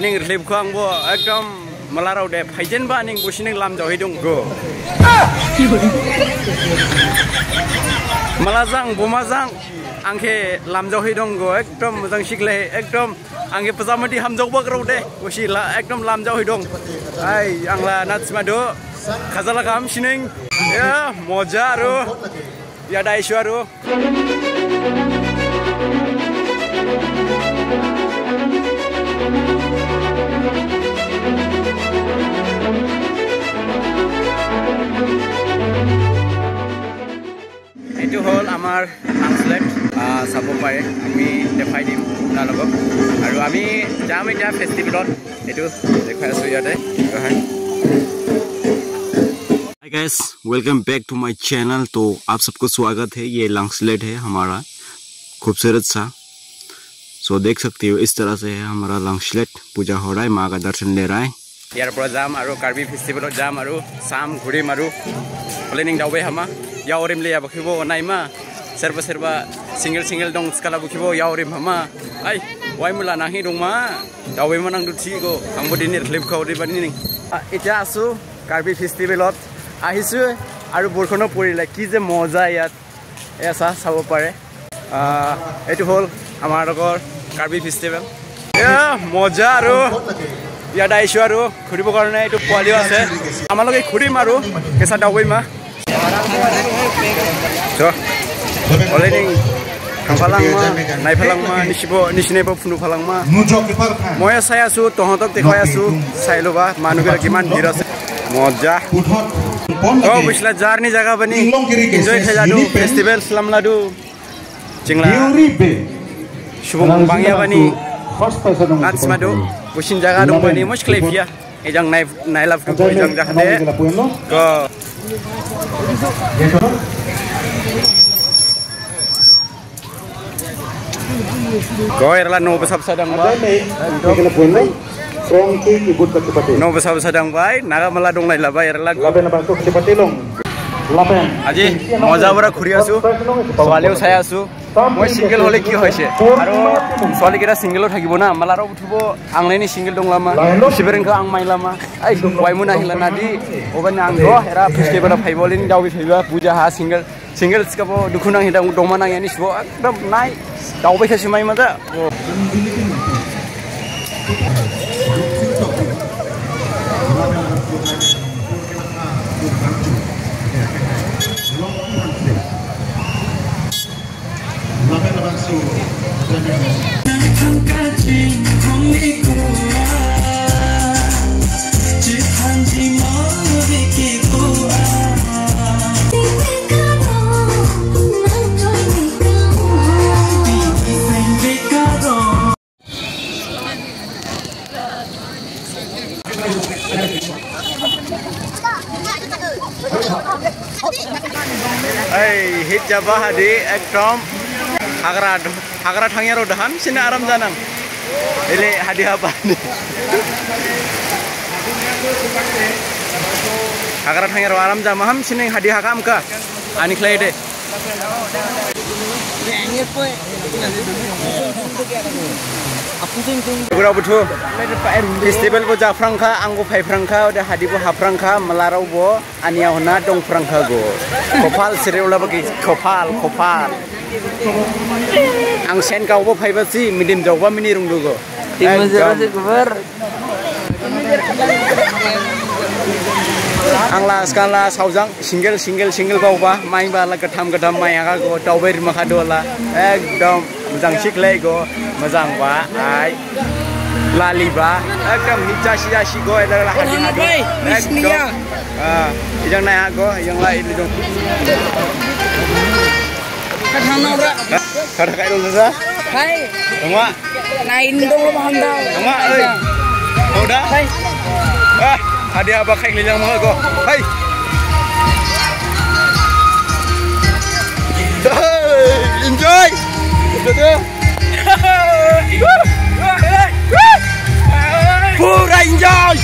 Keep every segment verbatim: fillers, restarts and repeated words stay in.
Ning rlip khang bo ekdom malarao de phaijenba ning busi ning lamjao hi dong go. Malajang, bumajang, ang khe lamjao hi dong go. Ekdom mojang sikle, ekdom ang khe pajamadi hamjaoba grao de. Busi la, ekdom lamjao hi dong. Ai, ang la natsima do. Khajala kham sining. Ya, moja aro. Ya, dai shu aro. এইটো হ'ল আমাৰ লাংচলেট, আহ, চাব পাৰে, আমি দেখাই দিম আপোনালোকক। আৰু আমি যাম এতিয়া ফেষ্টিভেলত, এইটো দেখুৱাই আছোঁ ইয়াতে। Hi guys, welcome back to my channel। तो आप सबको स्वागत है। ये लांगसलेट है हमारा, खूबसूरत सा। So देख सकते हो, इस तरह से है हमारा लांगसलेट। पूजा हो रहा है, माँ का दर्शन ले रहा है। ইয়াৰ পৰা যাম আৰু কাৰ্বি ফেষ্টিভেলত যাম আৰু চাম, ঘূৰিম আৰু planning দাওবে হামা। Yaorim le yaba khibo naima। Serba serba single single dong skala bo khibo yaorim hama। Ai, waimula nanghi dongma। Daobe manang du thigo, angbo dini rlip khao de bani ning। আ, এতিয়া আছোঁ কাৰ্বি ফেষ্টিভেলত। আহিছোঁ আৰু বৰষুণো পৰিলে, কি যে মজা ইয়াত। এয়া চা, চাব পাৰে। আ, এইটো হ'ল আমাৰ লগৰ কাৰ্বি ফেষ্টিভেল। এয়া মজা আৰু ইয়াত আহিছোঁ আৰু ঘূৰিবৰ কাৰণে। এইটো পোৱালিও আছে, আমাৰ লগে ঘূৰিম আৰু কেঁচা দাওবে মা। So, already thangphalangma, naiphalangma, nisibo, nisinebo phunuphalangma. Moya sai asu, tohotok dekhai asu, sai loba, manuhkira kiman bhir ase. Moja. Oh, bisla jarni jaga bani. Enjoy khailadu, festival slamladu. Jingla. Subung bangya bani. Natsmadu, busin jaga dong bani, muskil phiya. Ejang nai, nai love tu ejang jahat de. Ko. Ko erla no besap sadang ba. No besap sadang ba. Naga mala dong lai laba erla. Aji, moja bora khuri asu. Swaliu sai asu. Moi single hole ki hoise? Aro swali kira single o thakibo na, malarao uthibo, ang laini single dong lama, siberin kho ang mai lama. Ai, waimu nahila nadi, obani ang do, era festival phaibo lini daobi phaiba, puja ha single, single sikabo dukhu nang hidang dongma nang yani sibo, ekdom nai, daobi khe simai mata. Ei, hit jaba hadi, ekdom hagra, hagra thangyarao da hamsin aram janang. Ele hadi haba ni. Hagra thangyarao aram jama hamsin hadi hakam kha. Ani khlai de. Gura buthu. Festival bo japhrangkha, angbo phaiphrangkha, ode hadi bo haphrangkha, malarao bo, aniya hona dongphrangkha go. Khopal sere ula bagi, khopal, khopal. Ang sen kau bo phaiba si, midim jauba mini rungdu go. Timun jera si kubar. Ang la skala saojang single, single, single baoba, mai ba la gatham, gatham mai haka go, daobai rima kha dola, ekdom mojang siklai go, mojang ba, ai, lali ba, ekdom hit jasi jasi go, edar la hadi hadi, ekdom, ah, ijang nai ha go, ijang la ini dong. Kathang nang ra. Hah? Kathang kai dong sa? Hai. Tungwa. Nai indong lo maham dau. Tungwa, oi. Udah. Hai. Ah, hadi haba khai lilang mo ko. Hai. Hey, enjoy. Udah tuh. Pura enjoy.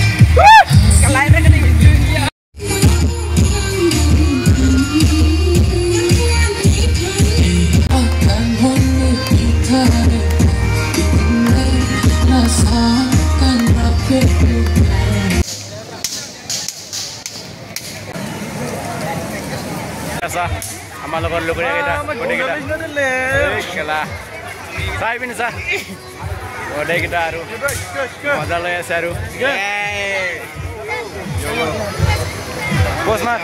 আমাৰ লগৰ লগৰীয়া কেইটা, গোটেইকেইটা। এই কেলা। চাই পিনে চা। গোটেইকেইটা আৰু। মজা লৈ আছে আৰু। প'জ মাৰ।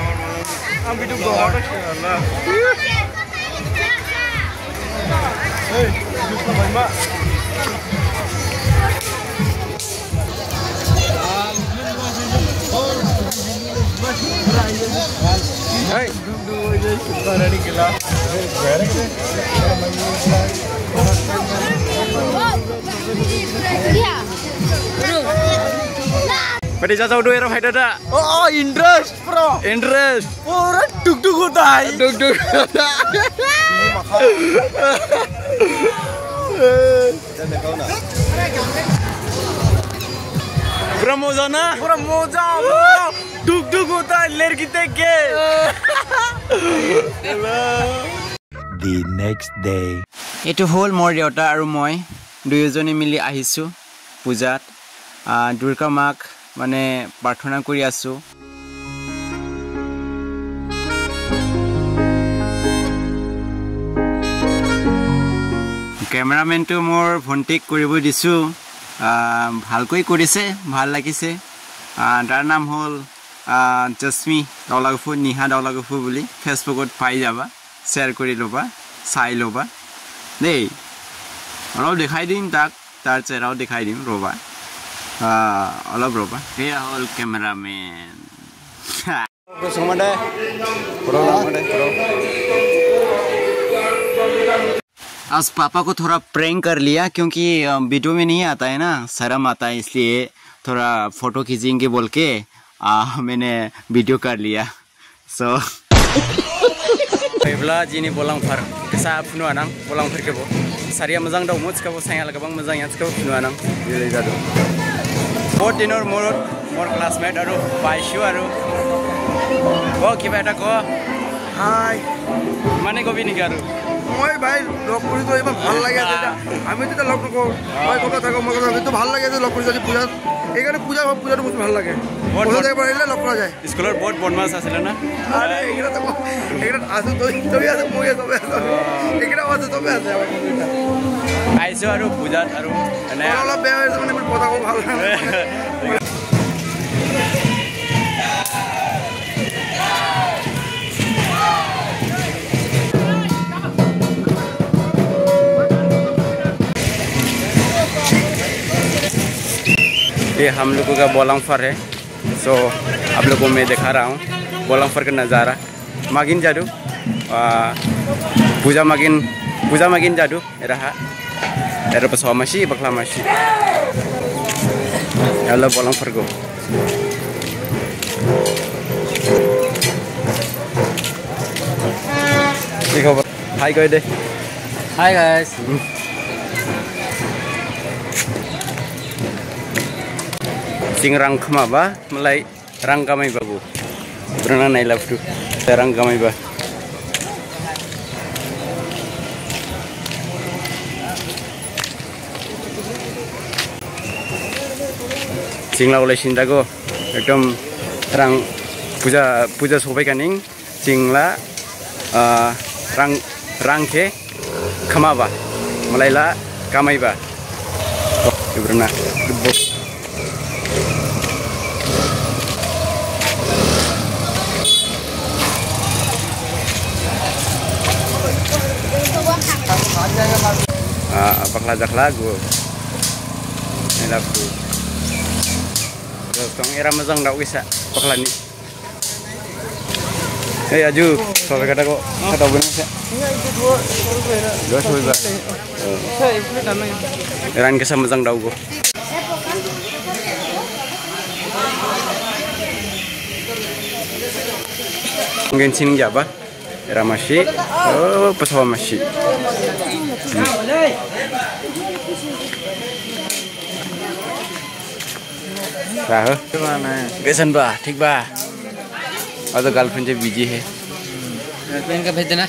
Pwede jajaw do era bhai dada. Oh, oh, interest, bro. Interest. Pura duk duk hota hai. Duk duk. Pura moja na? Pura moja, bro. Duk duk hota hai, ladki dekh ke. The next day. এইটো হ'ল মোৰ দেউতা আৰু মই দুয়োজনে মিলি আহিছোঁ পূজাত। আহ, দুৰ্গা মাক মানে প্ৰাৰ্থনা কৰি আছোঁ। কেমেৰামেনটো মোৰ ভণ্টিক কৰিব দিছোঁ। আহ, ভালকৈ কৰিছে, ভাল লাগিছে। আহ, তাৰ নাম হ'ল, আহ, জস্মি দাউলাগোফু, নিহা দাউলাগোফু বুলি। Facebookত পাই যাবা, শ্বেয়াৰ কৰি ল'বা, চাই ল'বা দেই। অলপ দেখাই দিম তাক, তাৰ চেহেৰাও দেখাই দিম, ৰ'বা। আহ, অলপ ৰ'বা। এয়া হ'ল কেমেৰামেন। आज पापा को थोड़ा प्रैंक कर लिया, क्योंकि, अ, वीडियो में नहीं आता है ना, शर्म आता है, इसलिए थोड़ा फोटो खींचेंगे बोल के, आ, मैंने वीडियो कर लिया। So, Baibla jini bolongphar kesa phunu anang, bolongphar kebo. Saria mojang dao moj kebo, sanyal gabang mojang yang kebo phunu anang. Bile jadu. Bot dinor morot, mor classmate aru, baishu aru. Bo kiba eta ko. Hi. Mane ko bini garu. মই ভাই লগ কৰি তো ইমান ভাল লাগে আছে এতিয়া। আমি তো এতিয়া লগ নকৰোঁ। মই ক'ৰবাত থাকোঁ, মই ক'ৰবাত, কিন্তু ভাল লাগে যে লগ কৰি যদি পূজাত। এইকাৰণে পূজা, পূজাটো বহুত ভাল লাগে। বহুত পূজা ভাল। এবাৰ আহিলে লগ কৰা যায়। স্কুলৰ বহুত বদমাছ আছিলে না? আৰে, এইকেইটা তো, এইকেইটা আছো, তই, তই আছো, মই আছো, চবে আছো। এইকেইটাও আছে, চবে আছে আমাৰ বন্ধুকেইটা। আহিছো আৰু পূজাত আৰু এনে অলপ, অলপ বেয়া হৈছে মানে, মোৰ কথা ক'ব ভাল নালাগে। ये हम लोगों का बोलंगफर है। So, आप लोगों को मैं दिखा रहा हूँ बोलंगफर का नज़ारा। Magin jadu, ah, puja magin, puja magin jadu, era ha, era pasawa masi, bakla masi. Yalla bolongphar kho. কি খবৰ? হাই কৈ দে। Hi guys. Sing rang khmaba, malai rang kamaiba bo. Brana nailabdu. Rang kamaiba. Singla olai sindago. Ekdom rang puja, puja sobai kaning. Singla, ah, rang, rang khe khmaba, malai la kamaiba. Oh, ibrana. Ah, bakla jakla go. I love you. Tong era mojang dao kisa, bakla ni. Ei, aju, sobe kata ko, kata bune sa. Dua sobe ba. Eran kesa mojang dao go. Mungkin sini jaba. Era masi. Oh, pasawa masi. Hmm. Saho. कैसन बा? ठीक बा? और तो गर्लफ्रेंड से बिजी है। गर्लफ्रेंड का भेज देना।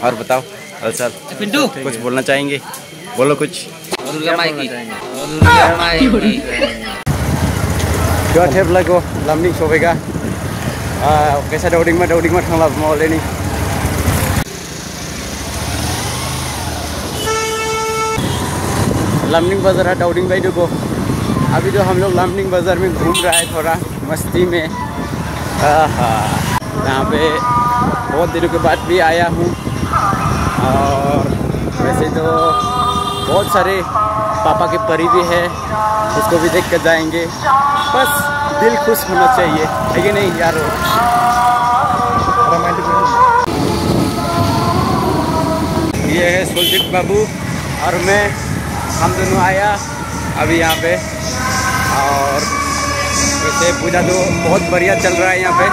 और बताओ, हाल चाल? पिंटू। कुछ बोलना चाहेंगे? बोलो कुछ। Dua thep lago, lamning sobai kha. आ, कैसा दौड़िंग में, दौड़िंग में ठंगला मौले नहीं। लमनिंग बाजार है, दौड़िंग भाई डुबो। अभी तो हम लोग लमनिंग बाजार में घूम रहा है थोड़ा मस्ती में। आहा, यहाँ पे बहुत दिनों के बाद भी आया हूँ। और वैसे तो बहुत सारे पापा के परी भी है, उसको भी देख कर जाएंगे। बस दिल खुश होना चाहिए, है कि नहीं यार? ये है सुरजीत बाबू और मैं, हम दोनों आया अभी यहाँ पे। और वैसे पूजा तो बहुत बढ़िया चल रहा है यहाँ पे,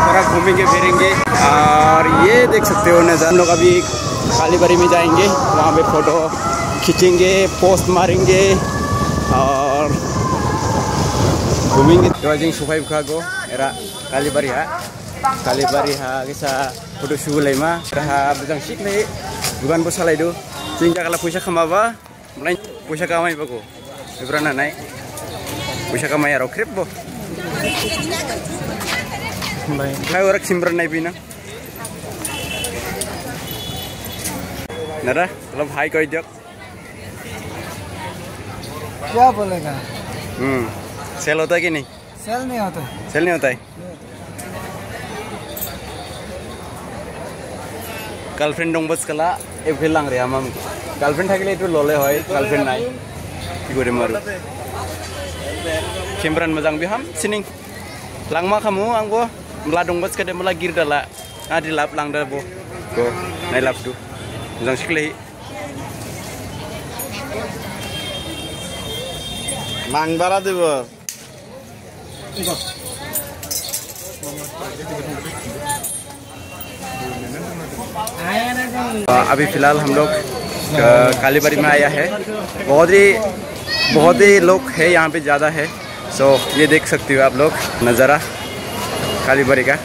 थोड़ा घूमेंगे फिरेंगे। और ये देख सकते हो नज़ारा, हम लोग अभी कालीबाड़ी में जाएंगे, वहाँ पे फोटो खींचेंगे, पोस्ट मारेंगे और घूमेंगे। Dua jing suphai bukha go, era Kalibari ha, Kalibari ha kisa photo shoot laima, ha bujang sik lai, dukan bo salai du, jing jakhala puisa khamaba, mulai puisa kamai bago, ibra na nai, puisa kamai aro krip bo, mulai, mulai ora khimbra nai bina. Nara, lab hi koi diok. क्या बोलेगा? हम्म, sell होता है कि नहीं? सेल नहीं होता है। Sell नहीं होता है? Girlfriend dong bas kala, e phel lang re amam. Girlfriend thakile itu lole hoi, girlfriend nai. Ki gore maru. Khimran mojang bi ham sining. Langma khamu angbo, mla dong bas kade mla gir dala. Adi lap lang da bo. Go, nai lap du. Mojang sikle. Mang bara dibo. अ, अभी फिलहाल हम लोग, अ, कालीबाड़ी में आया है। बहुत ही, बहुत ही लोग है यहाँ पे, ज़्यादा है। So, ये देख सकते हो आप लोग नज़ारा कालीबाड़ी का।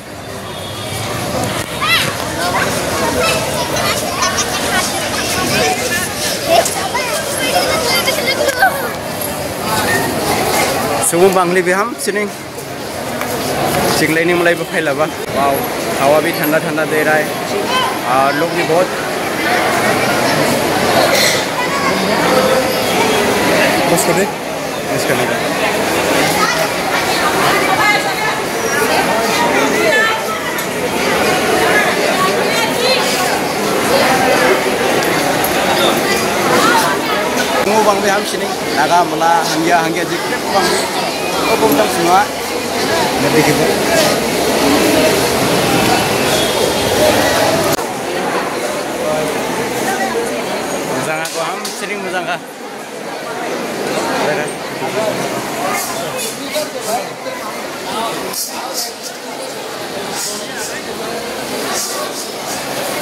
Subuh bangli biham sining. Chikleini mulai bo phailaba. Wow, hawa bhi thanda thanda de raha hai. Aur log bhi bahut. Bas kar de. Bas kar de. Ngo bang biham sining. Naga mala hangya hangya jik bang. O bang tam semua. Ngerti kita. Mojang kha, ham sining mojang kha.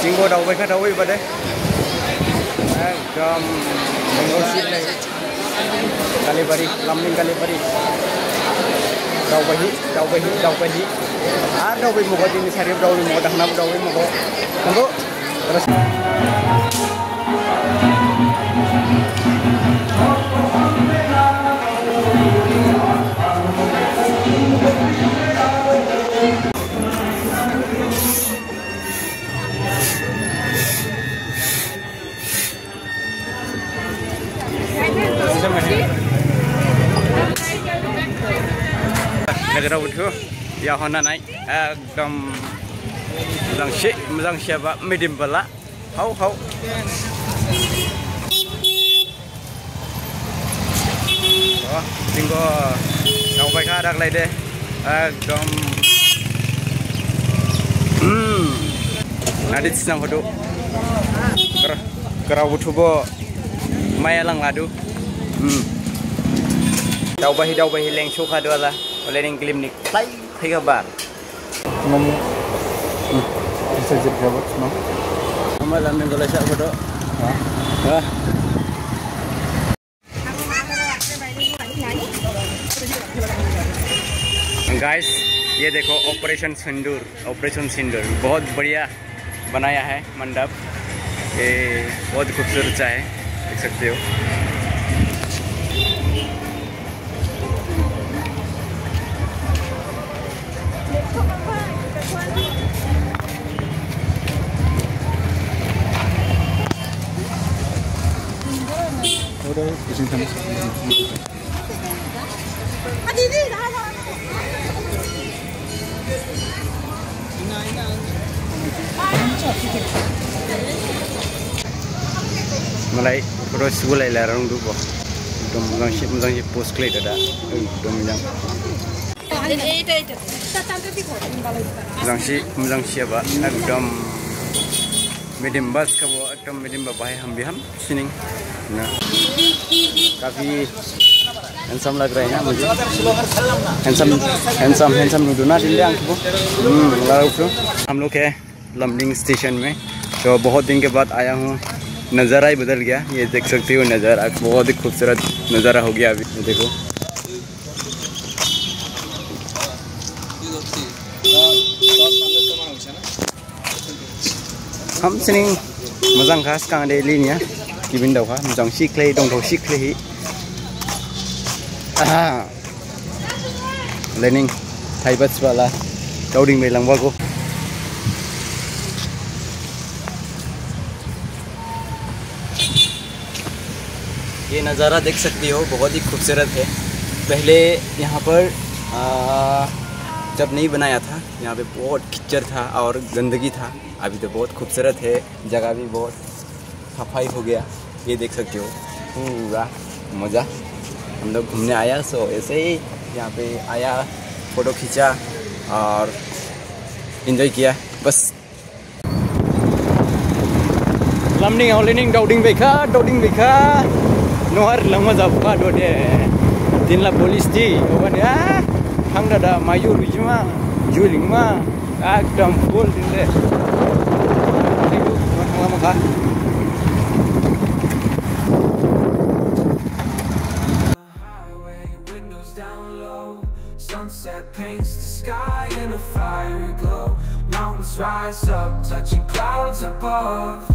Jingbo daobai kha, daobai bade. Ekdom mango seed lai. Kalibari, Lumding Kalibari. Daobaihi, daobaihi, daobaihi. Ar daobai mukho, dini sari daobai mukho, dakhna daobai mukho. Nangkho. Nagara buthu, ya hona nai, ekdom mojang si, mojang si ba, midim bala. Hau, hau. Oh, tingko daobai kha daklai de. Ekdom. Hmm. Nadi tisang hodo. Ker, kerau buthu bo maya lang ladu. Hmm. Daobaihi, daobaihi leng sukha duala. Oleh ning klim nik. Play, play kabar. Mama. Hmm. Bisa jep jawab, Mama. Mama, lami gula sak bodo. Hah? Hah? Guys, ये देखो, ऑपरेशन सिंदूर, ऑपरेशन सिंदूर, बहुत बढ़िया बनाया है मंडप। ये बहुत खूबसूरत सा है, देख सकते हो। Malai photo sibulai larang dubo. Ekdom mojang si, mojang si post khlai dada. Ekdom mojang. Mojang si, mojang si aba. Ekdom. Midim bas kabo ekdom midim ba bahai ham biham sining. Na. Kafi handsome lag raha hai na mujhe. Handsome, handsome, handsome nudu na dinde angko. Hmm, lag raha hu. हम लोग है लमडिंग स्टेशन में, तो बहुत दिन के बाद आया हूँ। नज़ारा ही बदल गया, ये देख सकते हो नज़ारा, बहुत ही खूबसूरत नज़ारा हो गया अभी। ये देखो। Hamsining mojang kha sgang de liniya. Gibin dao kha mojang si khlai dong dao si khlai hi. Ah. Lening thaiba sibala daoding bai langba go. ये नज़ारा देख सकते हो, बहुत ही खूबसूरत है। पहले यहाँ पर, आ, जब नहीं बनाया था, यहाँ पे बहुत कीचड़ था और गंदगी था। अभी तो बहुत खूबसूरत है, जगह भी बहुत सफाई हो गया। ये देख सकते हो, पूरा मज़ा। हम लोग घूमने आया, so ऐसे ही यहाँ पे आया, फ़ोटो खींचा और एंजॉय किया, बस। Lamning, holining, dauding baikha, dauding baikha. Nohar lama jabkha dode. Dinla police di, oban ya. Thang dada, mayu rujima, julingma. Ekdom full dinde. Thang lama kha. Highway, windows down low. Sunset paints the sky in a fiery glow. Mountains rise up, touching clouds above.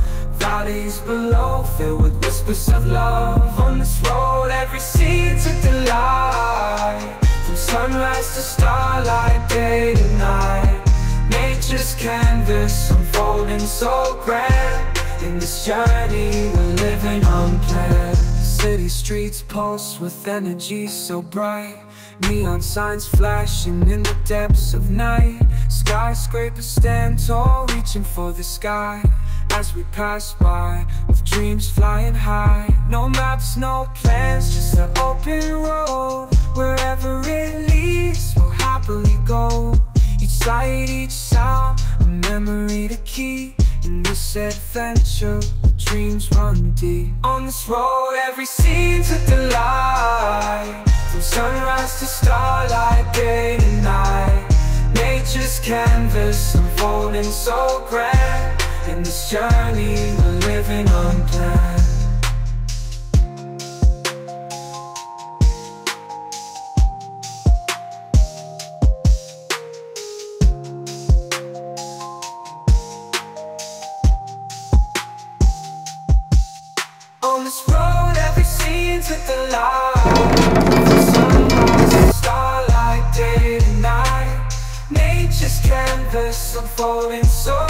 Valleys below, filled with whispers of love. On this road, every scene's a delight. From sunrise to starlight, day to night. Nature's canvas unfolding so grand. In this journey, we're living unplanned. City streets pulse with energy so bright. Neon signs flashing in the depths of night. Skyscrapers stand tall, reaching for the sky. As we pass by, with dreams flying high. No maps, no plans, just an open road. Wherever it leads, we'll happily go. Each sight, each sound, a memory to keep. In this adventure, dreams run deep. On this road, every scene's a delight. From sunrise to starlight, day to night. Nature's canvas unfolding so grand. In this journey, we're living unplanned. On this road, every scene's a delight. From sunrise to starlight, day to night. Nature's canvas unfolding so